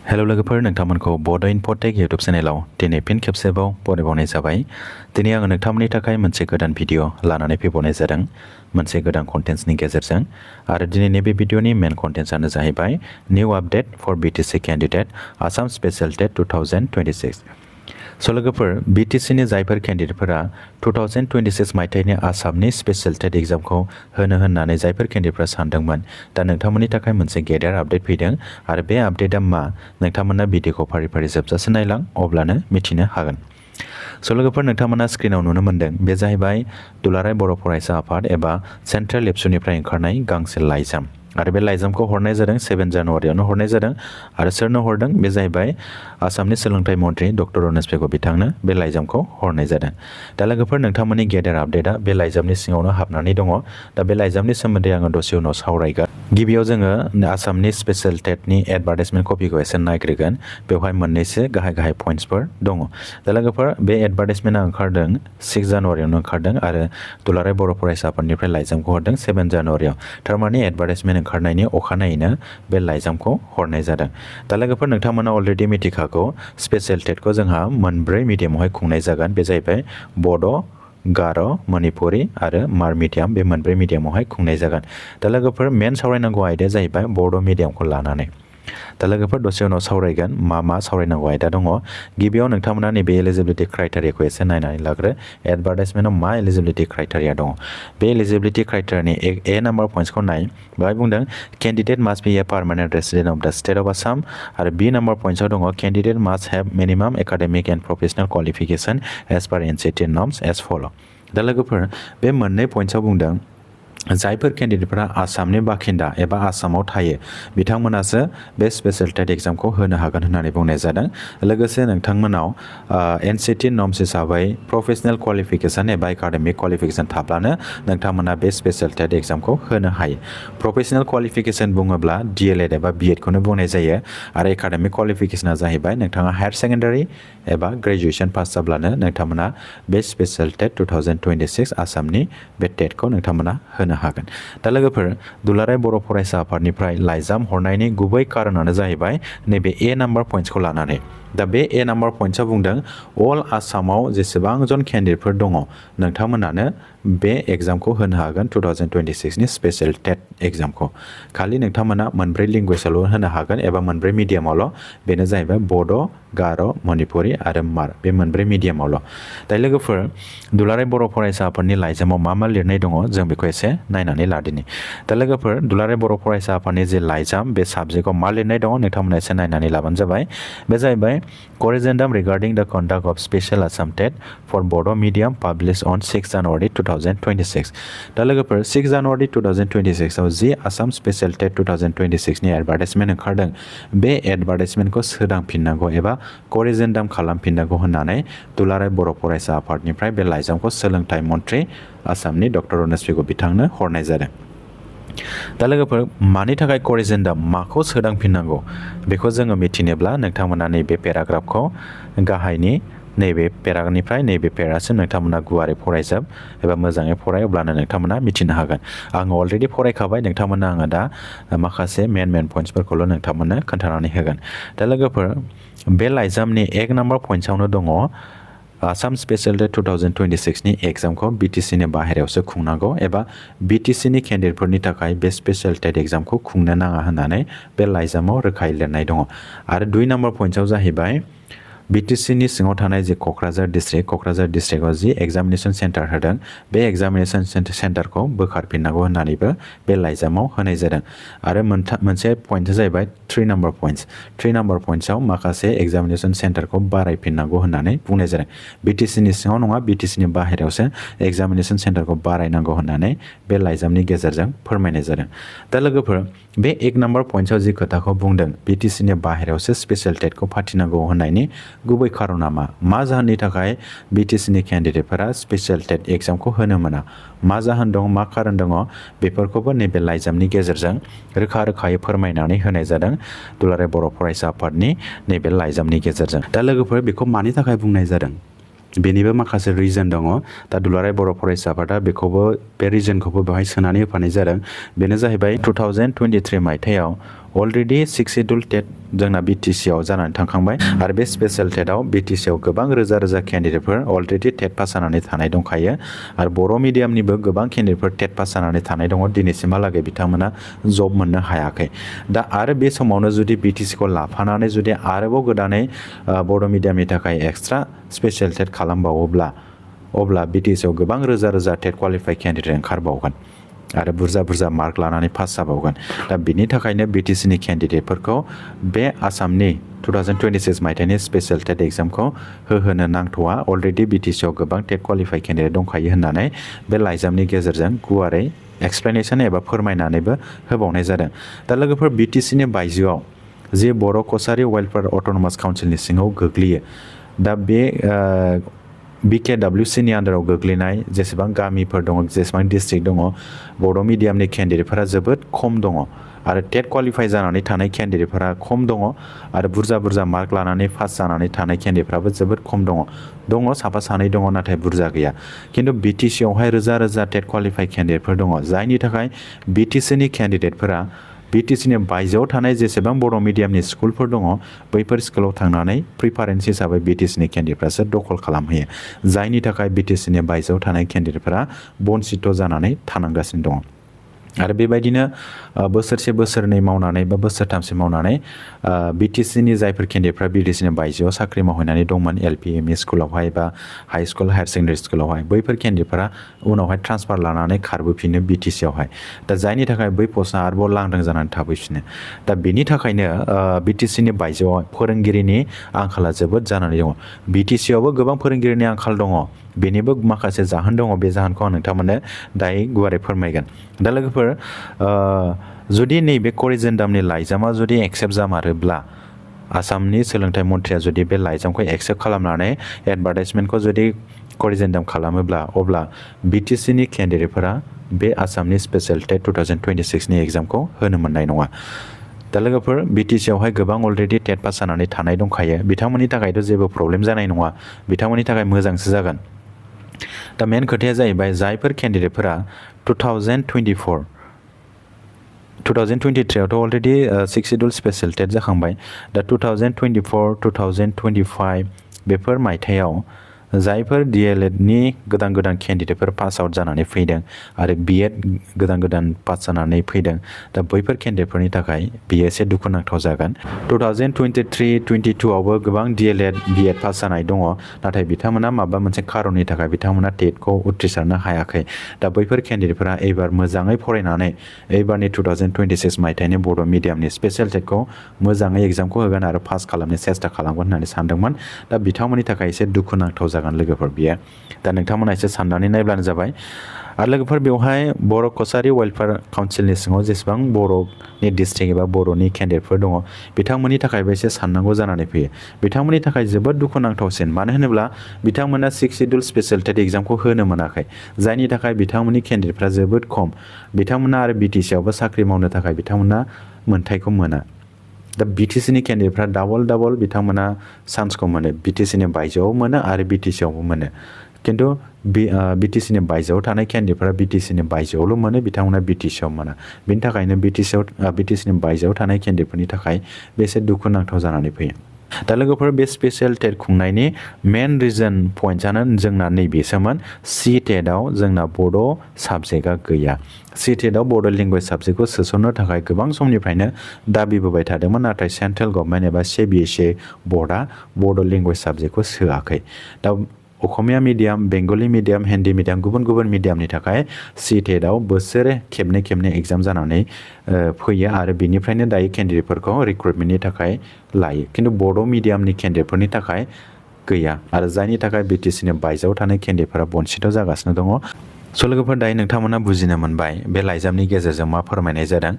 Hello लोगोफोर नोंथांमोनखौ बड' इनफ'टेक YouTube चेनेलाव दिनै फिन खेबसेबाव बरायबावनाय जाबाय। दिनै आङो नोंथांमोननि थाखाय मोनसे गोदान भिडिअ लानानै फैबावनाय जादों मोनसे गोदान कन्टेन्ट्सनि गेजेरजों आरो दिनैनि बे भिडिअनि मेन कन्टेन्ट्सआनो जाहैबाय new update for BTC candidate Assam special TET 2026। स' लोगोफोर BTCनि जायफोर केन्डिडेटफोरा 2026 मायथाइनि आसामनि स्पेशल टेट एग्जामखौ होनो होननानै जायफोर केन्डिडेटफोरा सानदोंमोन दा नोंथांमोननि थाखाय मोनसे गेदेर आपडेट फैदों आरो बे आपडेटआ मा नोंथांमोना भिडिअखौ फारि फारि जोबजासे नायलां अब्लानो मिथिनो हागोन। स' लोगोफोर नोंथांमोना स्क्रिनाव नुनो मोन्दों बे जाहैबाय दुलाराय बर' फरायसा आफाद एबा सेन्ट्रेल एबसुनिफ्राय ओंखारनाय गांसे लाइजाम आरो बे लाइजामखौ हरनाय जादों 7 जानुवारियावनो हरनाय जादों आरो सोरनो हरदों बे जाहैबाय आसामनि सोलोंथाइ मन्थ्रि डक्टर रनेस पेगु बिथांनो बे लाइजामखौ हरनाय जादों। दा लोगोफोर नोंथांमोननि गेदेर आपडेटआ बे लाइजामनि सिङावनो हाबनानै दङ। दा बे लाइजामनि सोमोन्दै आङो दसे उनाव सावरायगोन। गिबियाव जोङो आसामनि स्पेशल टेटनि एडभार्टाइजमेन्ट कपिखौ एसे नायग्रोगोन। बेवहाय मोननैसो गाहाय गाहाय पइन्ट्सफोर दङ। दा लोगोफोर बे एडभार्टाइजमेन्टआ ओंखारदों 6 जानुवारियावनो ओंखारदों आरो दुलाराय बर' फरायसा आफादनिफ्राय लाइजामखौ हरदों 7 जानुवारियाव। थारमाने एडभार्टाइजमेन्ट ओंखारनायनि अखानायैनो बे लाइजामखौ हरनाय जादों। दा लोगोफोर नोंथांमोना अलरेडि मिथिखागौ स्पेशल टेटखौ जोंहा मोनब्रै मिडियामावहाय खुंनाय जागोन। बे जाहैबाय बड', गार', मणिपुरि आरो मार मिडियाम बे मोनब्रै मिडियामावहाय खुंनाय जागोन। दा लोगोफोर मेन सावरायनांगौ आयदाया जाहैबाय बड' मिडियामखौ लानानै। दा लोगोफोर दसे उनाव सावरायगोन मा सावरायनांगौ आयदा दङ। गिबियाव नोंथांमोना नैबे एलिजिबिलिटि क्राइटेरियाखौ एसे नायनानै लाग्रो। एडभार्टाइजमेन्टआव मा एलिजिबिलिटि क्राइटेरिया दङ। बे एलिजिबिलिटि क्राइटेरियानि ए नाम्बार पइन्ट्सखौ नाय। बेवहाय बुंदों candidate must be a permanent resident of the state of Assam आरो बी नाम्बार पइन्ट्सआव दङ candidate must have minimum academic and professional qualification as per NCT norms as follow'. दा लोगोफोर बे मोननै पइन्ट्सआव बुंदों जायफोर केन्डिडेटफोरा आसामनि बाखिन्दा एबा आसामाव थायो बिथांमोनासो बे स्पेशल टेट एग्जामखौ होनो हागोन होननानै बुंनाय जादों। लोगोसे नोंथांमोनाव NCT नर्म्स हिसाबै प्रफेसनेल क्वालिफिकेसन एबा एकाडेमिक क्वालिफिकेसन थाब्लानो नोंथांमोना बे स्पेशल टेट एग्जामखौ होनो हायो। प्रफेसनेल क्वालिफिकेसन बुङोब्ला DLED एबा BEd खौनो बुंनाय जायो आरो एकाडेमिक क्वालिफिकेसना जाहैबाय नोंथाङा हायार सेकेन्डारि एबा ग्रेजुवेसन पास जाब्लानो नोंथांमोना बे स्पेशल टेट 2026 आसामनि बे टेटखौ नोंथांमोना होनो हागोन। दा लोगोफोर दुलाराय बर' फरायसा आफादनिफ्राय लाइजाम हरनायनि गुबै कारनानो जाहैबाय नैबे ए नाम्बार पइन्ट्सखौ लानानै। दा बे ए नाम्बार पइन्ट्सआव बुंदों अल आसामाव जेसेबां जन केन्डिडेटफोर दङ नोंथांमोनानो बे एग्जामखौ होनो हागोन 2026 नि स्पेशल टेट एग्जामखौ। खालि नोंथांमोना मोनब्रै लेंगुवेजआवल' होनो हागोन एबा मोनब्रै मिडियामावल'। बेनो जाहैबाय बड', गार', मणिपुरि आरो मार बे मोनब्रै मिडियामावल'। दा लोगोफोर दुलाराय बर' फरायसा आफादनि लाइजामाव मा लिरनाय दङ जों बेखौ एसे नायनानै लादिनि। दा लोगोफोर दुलाराय बर' फरायसा आफादनि जे लाइजाम बे साबजेक्टआव मा लिरनाय दङ नोंथांमोना एसे नायनानै लाबानो जाबाय। बे जाहैबाय corrigendum regarding the conduct of special Assam TET for Bodo' medium publish on 6 January 2026। दा लोगोफोर 6 जानुवारि 2026 आव जि आसाम स्पेशल टेट 2026 नि एडभार्टाइजमेन्ट ओंखारदों बे एडभार्टाइजमेन्टखौ सोदांफिननांगौ एबा करिजेन्डाम खालामफिननांगौ होननानै दुलाराय बर' फरायसा आफादनिफ्राय बे लाइजामखौ सोलोंथाइ मन्थ्रि आसामनि डक्टर रनेस पेगु बिथांनो हरनाय जादों। दा लोगोफोर मानि थाखाय करिजेन्डाम माखौ सोदांफिननांगौ बेखौ जोङो मिथिनोब्ला नोंथांमोना नैबे पेराग्राफखौ गाहायनि नैबे पेरानिफ्राय नैबे पेरासिम नोंथांमोना गुवारै फरायजोब एबा मोजाङै फराय अब्लानो नोंथांमोना मिथिनो हागोन। आङो अलरेडि फरायखाबाय नोंथांमोना आङो दा माखासे मेन पइन्ट्सफोरखौल' नोंथांमोननो खोन्थानानै होगोन। दा लोगोफोर बे लाइजामनि 1 नाम्बार पइन्ट्सआवनो दङ आसाम स्पेशल टेट 2026 नि एग्जामखौ BTCनि बाहेरायावसो खुंनांगौ एबा BTCनि केन्डिडेटफोरनि थाखाय बे स्पेशल टेट एग्जामखौ खुंनो नाङा होननानै बे लाइजामाव रोखायै लिरनाय दङ। आरो 2 नाम्बार पइन्ट्सआव जाहैबाय BTCनि सिङाव थानाय जे क'क्राझार डिस्ट्रिक्टआव जि एग्जामिनेसन सेन्टार होदों बे एग्जामिनेसन सेन्टारखौ बोखारफिननांगौ होननानैबो बे लाइजामाव होनाय जादों। आरो मोनसे पइन्टआ जाहैबाय 3 नाम्बार पइन्ट्सआव माखासे एग्जामिनेसन सेन्टारखौ बारायफिननांगौ होननानै बुंनाय जादों। BTCनि सिङाव नङा BTCनि बाहेरायावसो एग्जामिनेसन सेन्टारखौ बारायनांगौ होननानै बे लाइजामनि गेजेरजों फोरमायनाय जादों। दा लोगोफोर बे 1 नाम्बार पइन्ट्सआव जि खोथाखौ बुंदों BTCनि बाहेरायावसो स्पेशल टेटखौ फाथिनांगौ होननायनि गुबै खारना मा जाहोननि थाखाय BTCनि केन्डिडेटफोरा स्पेशल टेट एग्जामखौ होनो मोना मा जाहोन दं मा खारन दङ बेफोरखौबो नैबे लाइजामनि गेजेरजों रोखायै फोरमायनानै होनाय जादों दुलाराय बर' फरायसा आफादनि नैबे लाइजामनि गेजेरजों। दा लोगोफोर बेखौ मानि थाखाय बुंनाय जादों बेनिबो माखासे रिजन दङ। दा दुलाराय बर' फरायसा आफादा बे रिजनखौबो बेवहाय सोनानै होफानाय जादों। बेनो जाहैबाय 2023 मायथाइयाव अलरेडि 6 शिड्युल टेट जोंना BTC आव जानानै थांखांबाय आरो बे स्पेशल टेटआव BTC आव गोबां रोजा रोजा केन्डिडेटफोर अलरेडि टेट पास जानानै थानाय दंखायो आरो बर' मिडियामनिबो गोबां केन्डिडेटफोर टेट पास जानानै थानाय दङ दिनैसिमहालागै बिथांमोना जब मोननो हायाखै दा आरो बे समावनो जुदि BTC खौ लाफानानै जुदि आरोबाव गोदानै बर' मिडियामनि थाखाय एक्सट्रा स्पेशल टेट खालामबावोब्ला अब्ला BTC आव गोबां रोजा रोजा टेट क्वालिफाइड केन्डिडेट ओंखारबावगोन आरो बुरजा बुरजा मार्क लानानै पास जाबावगोन दा बिनि थाखायनो BTC नि केन्डिडेटफोरखौ बे आसामनि 2026 मायथाइनि स्पेशल टेट एग्जामखौ होहोनो नांथ'आ अलरेडि BTC आव गोबां टेट क्वालिफाइड केन्डिडेट दंखायो होननानै बे लाइजामनि गेजेरजों गुवारै एक्सप्लेनेसन एबा फोरमायनानैबो होबावनाय जादों दा लोगोफोर BTC नि बायजोआव जे बर' कसारि वेलफेयार अट'नमास काउन्सिलनि सिङाव गोग्लैयो दा बे BKWC नि आन्दाराव गोग्लैनाय जेसेबां गामिफोर दङ जेसेबां डिस्ट्रिक्ट दङ बर' मिडियामनि केन्डिडेटफोरा जोबोद खम दङ आरो टेट क्वालिफाइ जानानै थानाय केन्डिडेटफोरा खम दङ आरो बुरजा बुरजा मार्क लानानै पास जानानै थानाय केन्डिडेटफ्राबो जोबोद खम दङ साफा सानै दङ नाथाय बुरजा गैया खिन्थु BTC आवहाय रोजा रोजा टेट क्वालिफाइ केन्डिडेटफोर दङ जायनि थाखाय BTC नि केन्डिडेटफोरा BTC नि बायजोआव थानाय जेसेबां बर' मिडियामनि स्कुलफोर दङ बैफोर स्कुलाव थांनानै प्रिफारेन्स हिसाबै BTC नि केन्डिडेटफ्रासो दखल खालामहैयो जायनि थाखाय BTC नि बायजोआव थानाय केन्डिडेटफोरा बन्सित जानानै थानांगासिनो दङ आरो बेबायदिनो बोसोरसे बोसोरनै मावनानै बा बोसोरथामसो मावनानै BTC नि जायफोर केन्डिडेटफ्रा BTC नि बायजोआव साख्रि मावहैनानै दंमोन LP ME स्कुलावहाय बा हाई स्कुल हायार सेकेन्डारि स्कुलावहाय बैफोर केन्डिडेटफोरा उनावहाय ट्रान्सफार लानानै खारबोफिनो BTC आवहाय दा जायनि थाखाय बै पस्टआ आरोबाव लांदां जानानै थाफैफिनो दा बेनि थाखायनो BTC नि बायजोआव फोरोंगिरिनि आंखाला जोबोद जानानै दङ BTC आवबो गोबां फोरोंगिरिनि आंखाल दङ बेनिबो माखासे जाहोन दङ बे जाहोनखौ आं नोंथांमोननो दायो गुवारै फोरमायगोन दा लोगोफोर जुदि नैबे करिजेन्डामनि लाइजामा जुदि एक्सेप्ट जामारोब्ला आसामनि सोलोंथाइ मन्थ्रिया जुदि बे लाइजामखौ एक्सेप्ट खालामनानै एडभार्टाइजमेन्टखौ जुदि करिजेन्डाम खालामोब्ला अब्ला BTC नि केन्डिडेटफोरा बे आसामनि स्पेशल टेट 2026 नि एग्जामखौ होनो मोननाय नङा दा लोगोफोर BTC आवहाय गोबां अलरेडि टेट पास जानानै थानाय दंखायो बिथांमोननि थाखायथ' जेबो प्रब्लेम जानाय नङा बिथांमोननि थाखाय मोजांसो जागोन दा मेन खोथाया जाहैबाय जायफोर केन्डिडेटफोरा 2023 आवथ' अलरेडि 6 शिड्युल स्पेशल टेट जाखांबाय दा 2024 2025 बेफोर मायथाइयाव जायफोर DLED नि गोदान गोदान केन्डिडेटफोर पास आउट जानानै फैदों आरो BEd गोदान गोदान पास जानानै फैदों दा बैफोर केन्डिडेटफोरनि थाखाय बेयो एसे दुखुनांथाव जागोन 2023-22 आवबो गोबां DLED BEd पास जानाय दङ नाथाय बिथांमोना माबा मोनसे खारननि थाखाय बिथांमोना टेटखौ उथ्रिसारनो हायाखै दा बैफोर केन्डिडेटफोरा एबार मोजाङै फरायनानै एबारनि 2026 मायथाइनि बर' मिडियामनि स्पेशल टेटखौ मोजाङै एग्जामखौ होगोन आरो पास खालामनो सेस्था खालामगोन होननानै सानदोंमोन दा बिथांमोननि थाखाय एसे दुखुनांथाव जागोन लोगोफोर बियो दा नोंथांमोना एसे साननानै नायब्लानो जाबाय आरो लोगोफोर बेवहाय बर' कसारि वेलफेयार काउन्सिलनि सिङाव जेसेबां बर'नि डिस्ट्रिक्ट एबा बर'नि केन्डिडेटफोर दङ बिथांमोननि थाखायबो एसे साननांगौ जानानै फैयो बिथांमोननि थाखाय जोबोद दुखुनांथावसिन मानो होनोब्ला बिथांमोना 6 शिड्युल स्पेशल टेट एग्जामखौ होनो मोनाखै जायनि थाखाय बिथांमोननि केन्डिडेटफ्रा जोबोद खम बिथांमोना आरो BTC आवबो साख्रि मावनो थाखाय बिथांमोना मोन्थायखौ मोना दा BTC नि केन्डिडेटफ्रा डाबल बिथांमोना चान्सखौ मोनो BTC नि बायजोआव मोनो आरो BTC आवबो मोनो खिन्थु BTC नि बायजोआव थानाय केन्डिडेटफ्रा BTC नि बायजोआवल' मोनो बिथांमोना BTC आव मोना बेनि थाखायनो BTC नि बायजोआव थानाय केन्डिडेटफोरनि थाखाय बेसे दुखुनांथाव जानानै फैयो दा लोगोफोर बे स्पेशल टेट खुंनायनि मेन रिजन पइन्टआनो जोंना नैबेसोमोन CTET आव जोंना बड' साबजेक्टआ गैया CTET आव बड' लेंगुवेज साबजेक्टखौ सोसननो थाखाय गोबां समनिफ्रायनो दाबिबोबाय थादोंमोन नाथाय सेन्ट्रेल गभर्नमेन्ट एबा CBSE बर्डआ बड' लेंगुवेज साबजेक्टखौ सोआखै दा Asamiya medium Bengali medium Hindi medium गुबुन गुबुन मिडियामनि थाखाय CTET आव बोसोरे खेबनै एग्जाम जानानै फैयो आरो बिनिफ्रायनो दायो केन्डिडेटफोरखौ रिक्रुटमेन्टनि थाखाय लायो खिन्थु बड' मिडियामनि केन्डिडेटफोरनि थाखाय गैया आरो जायनि थाखाय BTC नि बायजोआव थानाय केन्डिडेटफोरा बन्सित जागासिनो दङ स' लोगोफोर दायो नोंथांमोना बुजिनो मोनबाय बे लाइजामनि गेजेरजों मा फोरमायनाय जादों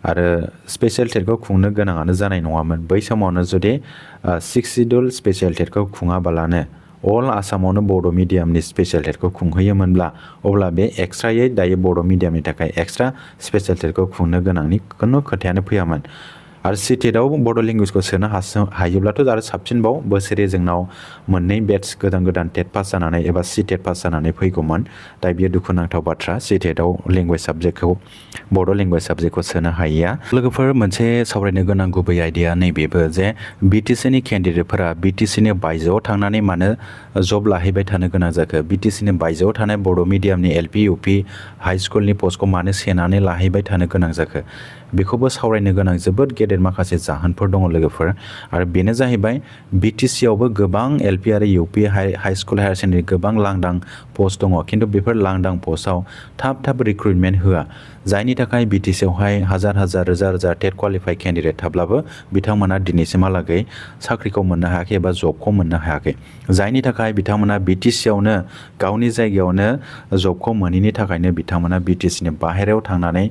आरो स्पेशल टेटखौ खुंनो गोनाङानो जानाय नङामोन बै समावनो जुदि 6 शिड्युल स्पेशल टेटखौ खुङाबालानो अल आसामावनो बड' मिडियामनि स्पेशल टेटखौ खुंहैयोमोनब्ला अब्ला बे एक्सट्रायै दायो बड' मिडियामनि थाखाय एक्सट्रा स्पेशल टेटखौ खुंनो गोनांनि खुनु खोथायानो फैयामोन आरो सिटेटआव बड' लेंगुवेजखौ सोनो हायोब्लाथ' आरो साबसिनबाव बोसोरे जोंनाव मोननै बेट्स गोदान टेट पास जानानै एबा सिटेट पास जानानै फैगौमोन दा बियो दुखुनांथाव बाथ्रा सिटेटआव लेंगुवेज साबजेक्टखौ बड' लेंगुवेज साबजेक्टखौ सोनो हायैया लोगोफोर मोनसे सावरायनो गोनां गुबै आयदाया नैबेबो जे BTCनि केन्डिडेटफोरा BTCनि बायजोआव थांनानै मानो जब लाहैबाय थानो गोनां जाखो BTCनि बायजोआव थानाय बर' मिडियामनि LP UP हाइ स्कुलनि पस्टखौ मानो सेनानै लाहैबाय थानो गोनां जाखो बेखौबो सावरायनो गोनां जोबोद गेदेर माखासे जाहोनफोर दङ लोगोफोर आरो बेनो जाहैबाय BTCआवबो गोबां LP आरो UP high school higher secondary गोबां लांदां पस्ट दङ खिन्थु बेफोर लांदां पस्टआव थाब रिक्रुटमेन्ट होआ जायनि थाखाय BTCआवहाय हाजार रोजा टेट क्वालिफाइ केन्डिडेट थाब्लाबो बिथांमोना दिनैसिमहालागै साख्रिखौ मोननो हायाखै एबा जबखौ मोननो हायाखै जायनि थाखाय बिथांमोना BTCआवनो गावनि जायगायावनो जबखौ मोनैनि थाखायनो बिथांमोना BTCनि बाहेरायाव थांनानै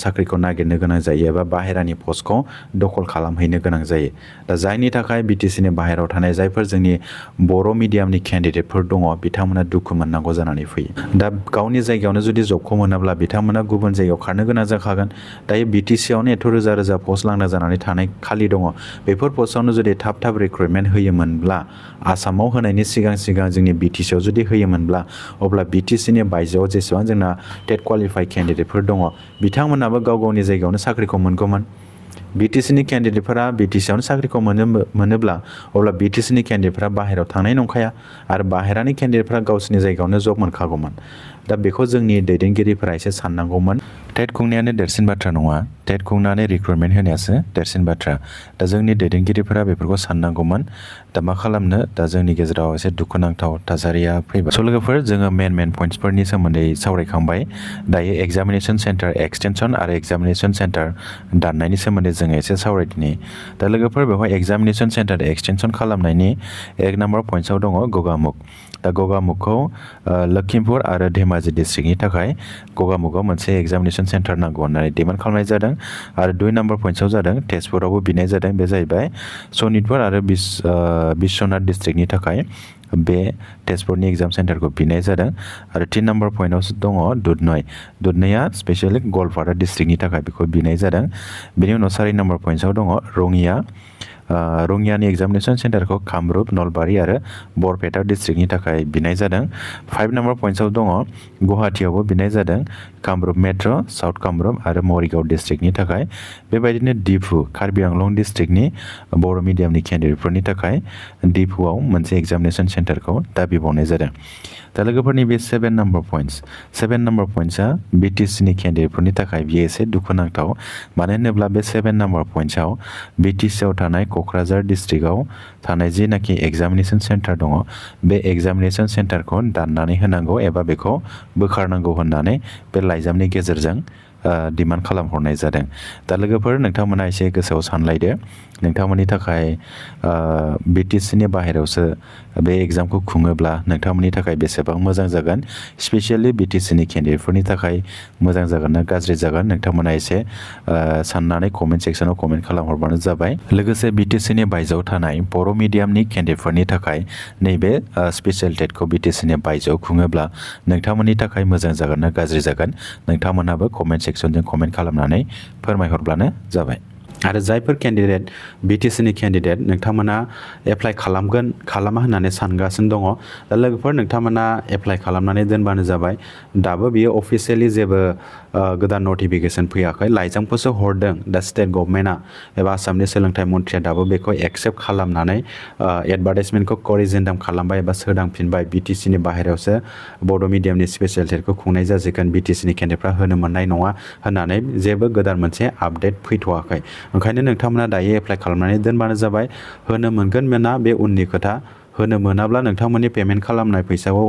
साख्रिखौ नागिरनो गोनां जायो एबा बाहेरानि पस्टखौ दखल खालामहैनो गोनां जायो दा जायनि थाखाय BTCनि बाहेरायाव थानाय जायफोर जोंनि बर' मिडियामनि केन्डिडेटफोर दङ बिथांमोना दुखु मोननांगौ जानानै फैयो दा गावनि जायगायावनो जुदि जबखौ मोनाब्ला बिथांमोना गुबुन जायगायाव खारनो गोनां जाखागोन दायो BTCआवनो एथ' रोजा पस्ट लांदा जानानै थानाय खालि दङ बेफोर पस्टआवनो जुदि थाब रिक्रुटमेन्ट होयोमोनब्ला आसामाव होनायनि सिगां जोंनि BTCआव जुदि होयोमोनब्ला अब्ला BTCनि बायजोआव जेसेबां जोंना टेट क्वालिफाइ केन्डिडेटफोर दङ बिथांमोनाबो गावनि जायगायावनो साख्रिखौ मोनगौमोन BTCनि केन्डिडेटफोरा BTCआवनो साख्रिखौ मोनोब्ला अब्ला BTCनि केन्डिडेटफोरा बाहेरायाव थांनाय नंखाया आरो बाहेरानि केन्डिडेटफोरा गावसोरनि जायगायावनो जब मोनखागौमोन दा बेखौ जोंनि दैदेनगिरिफोरा एसे साननांगौमोन टेट खुंनायानो देरसिन बाथ्रा नङा टेट खुंनानै रिक्रुटमेन्ट होनायासो देरसिन बाथ्रा दा जोंनि दैदेनगिरिफोरा बेफोरखौ साननांगौमोन दा मा खालामनो दा जोंनि गेजेराव एसे दुखुनांथाव थासारिया फैबाय स' लोगोफोर जोङो मेन पइन्ट्सफोरनि सोमोन्दै सावरायखांबाय दायो एग्जामिनेसन सेन्टार एक्सटेनसन आरो एग्जामिनेसन सेन्टार दाननायनि सोमोन्दै जोङो एसे सावरायदिनि दा लोगोफोर बेवहाय एग्जामिनेसन सेन्टार एक्सटेनसन खालामनायनि 1 नाम्बार पइन्ट्सआव दङ गगामुख दा गगामुखखौ लखिमपुर आरो धेमाजि डिस्ट्रिक्टनि थाखाय गगामुखआव मोनसे एग्जामिनेसन सेन्टार नांगौ होननानै डिमान्ड खालामनाय जादों आरो 2 नाम्बार पइन्ट्सआव जादों तेजपुरावबो बिनाय जादों बे जाहैबाय सनितपुर आरो बिश्वनाथ डिस्ट्रिक्टनि थाखाय बे तेजपुरनि एग्जाम सेन्टारखौ बिनाय जादों आरो 3 नाम्बार पइन्टआव दङ दुधनैया स्पेसियेलि गवालपारा डिस्ट्रिक्टनि थाखाय बेखौ बिनाय जादों बेनि उनाव 4 नाम्बार पइन्टआव दङ रङियानि एग्जामिनेसन सेन्टारखौ कामरुप नलबारि आरो बरपेटा डिस्ट्रिक्टनि थाखाय बिनाय जादों 5 नाम्बार पइन्टआव दङ गुवाहाटीयावबो बिनाय जादों कामरुप मेट्र' साउथ कामरुप आरो मरिगाव डिस्ट्रिक्टनि थाखाय बेबायदिनो डिफु कार्बि आंलं डिस्ट्रिक्टनि बर' मिडियामनि केन्डिडेटफोरनि थाखाय डिफुआव मोनसे एग्जामिनेसन सेन्टारखौ दाबि बावनाय जादों दा लोगोफोरनि बे 7 नाम्बार पइन्ट्सआ BTCनि केन्डिडेटफोरनि थाखाय बियो एसे दुखुनांथाव मानो होनोब्ला बे 7 नाम्बार पइन्ट्सआव BTCआव थानाय क'क्राझार डिस्ट्रिक्टआव थानाय जिनाखि एग्जामिनेसन सेन्टार दङ बे एग्जामिनेसन सेन्टारखौ दाननानै होनांगौ एबा बेखौ बोखारनांगौ होननानै बे लाइजामनि गेजेरजों डिमान्ड खालामहरनाय जादों दा लोगोफोर नोंथांमोना एसे गोसोआव सानलायदो नोंथांमोननि थाखाय BTCनि बाहेरायावसो बे एग्जामखौ खुङोब्ला नोंथांमोननि थाखाय बेसेबां मोजां जागोन स्पेसियेलि BTCनि केन्डिडेटफोरनि थाखाय मोजां जागोन ना गाज्रि जागोन नोंथांमोना एसे साननानै कमेन्ट सेक्सनाव कमेन्ट खालामहरबानो जाबाय लोगोसे BTCनि बायजोआव थानाय बर' मिडियामनि केन्डिडेटफोरनि थाखाय नैबे स्पेसियेल टेटखौ BTCनि बायजोआव खुङोब्ला नोंथांमोननि थाखाय मोजां जागोन ना गाज्रि जागोन नोंथांमोनाबो कमेन्ट सेक्सनजों कमेन्ट खालामनानै फोरमायहरब्लानो जाबाय आरो जायफोर केन्डिडेट BTCनि केन्डिडेट नोंथांमोना एप्लाइ खालामा होननानै सानगासिनो दङ दा लोगोफोर नोंथांमोना एप्लाइ खालामनानै दोनबानो जाबाय दाबो बियो अफिसियेलि जेबो गोदान नटिफिकेसन फैयाखै लाइजामखौसो हरदों दा स्टेट गभर्नमेन्टआ एबा आसामनि सोलोंथाइ मन्थ्रिया दाबो बेखौ एक्सेप्ट खालामनानै एडभार्टाइजमेन्टखौ करिजेन्डाम खालामबाय एबा सोदांफिनबाय BTCनि बाहेरायावसो बड' मिडियामनि स्पेसियेल टेटखौ खुंनाय जासिगोन BTCनि केन्डिडेटफ्रा होनो मोननाय नङा होननानै जेबो गोदान मोनसे आपडेट फैथ'वाखै ओंखायनो नोंथांमोना दायो एप्लाइ खालामनानै दोनबानो जाबाय होनो मोनगोन मोना बे उननि खोथा होनो मोनाब्ला नोंथांमोननि पेमेन्ट खालामनाय फैसाखौ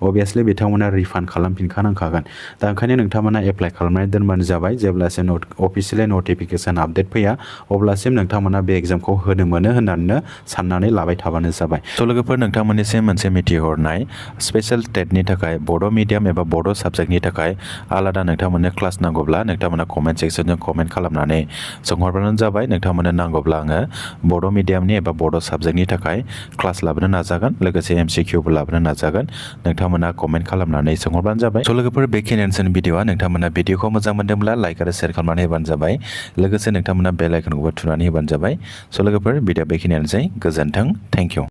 अभियासलि बिथांमोना रिफान्ड खालामफिनखानांखागोन दा ओंखायनो नोंथांमोना एप्लाइ खालामनानै दोनबानो जाबाय जेब्लासिम अफिसियेलि नटिफिकेसन आपडेट फैया अब्लासिम नोंथांमोना बे एग्जामखौ होनो मोनो होननानै साननानै लाबाय थाबानो जाबाय स' लोगोफोर नोंथांमोननिसिम मोनसे मिथिहरनाय स्पेसियेल टेटनि थाखाय बड' मिडियाम एबा बड' साबजेक्टनि थाखाय आलादा नोंथांमोननो क्लास नांगौब्ला नोंथांमोना कमेन्ट सेक्सनजों कमेन्ट खालामनानै सोंहरबानो जाबाय नोंथांमोननो नांगौब्ला आङो बड' मिडियामनि एबा बड' साबजेक्टनि थाखाय क्लास लाबोनो नाजागोन लोगोसे MCQबो लाबोनो नाजागोन नोंथांमोना कमेन्ट खालामनानै सोंहरबानो जाबाय। स' लोगोफोर बेखिनियानोसै भिडिअ'आ। नोंथांमोना भिडिअ'खौ मोजां मोनदोंब्ला लाइक आरो शेयार खालामनानै होबानो जाबाय। लोगोसे नोंथांमोना बेल आइकनखौबो थुनानै होबानो जाबाय। स' लोगोफोर भिडिअ' बेखिनियानोसै। गोजोन्थों। Thank you.